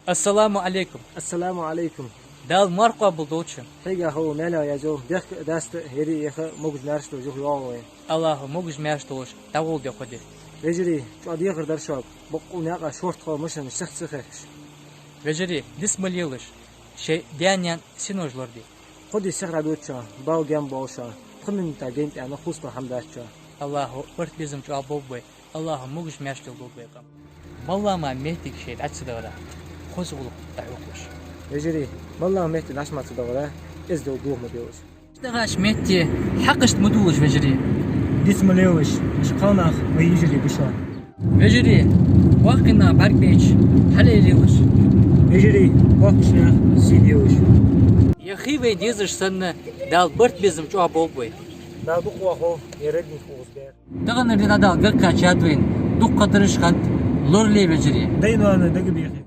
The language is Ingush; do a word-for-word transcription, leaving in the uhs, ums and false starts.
Ассаламу Ӏалайкум. Ассаламу Ӏалайкум. Дала марха къоабал долда шун. Хьога хьо маьле язъю, дехка а, даста а, ер а, ер а могаш-маьрша долаш юха йоагӀа вай. АллахӀа могаш-маьрша долаш дӀагӀолла де кхо ди. Вежарий, чӀоагӀа дехар дар шуга, боккъал наькъа шортта хила машинаш сиха ца хехкаш. Вежарий, дицма лелаш, шоай даь-наьна синош лораде. Кхо ди сихагӀа дувц шо, бала гаьна боалаш, пхи минута гайна тӀа хувцалуш хӀама дац шо. АллахӀа барт-безам чӀоагӀа болба вай, АллахӀа могаш-маьрша долда вай къам. МоллагӀа метте шоай дӀа ца дахара, хоза гӀулакх дӀахьокхалаш. Вежарий, моллагӀа метте дӀа ма ца дахара, эздел дохо ма делаш. ДӀадахача метте хьакъашта ма дулаш, вежарий. Дицма лелаш, уж кхалнах вай йижарий ба шоана. Вежарий, боккхий нах бӀаргабайча, хьалелаш. Вежарий, боккхийча наьха сий делаш. Ер хий вай дезаш санна, Дала барт-безам чӀоагӀа болба вай. Дала дукха вахав ер родник укхаза бер. Тахан ди дӀадала гӀа кхаьчад вайна, дукха хатараш хиннад, лорале, вежарий. Дай-ноаной дагабехе.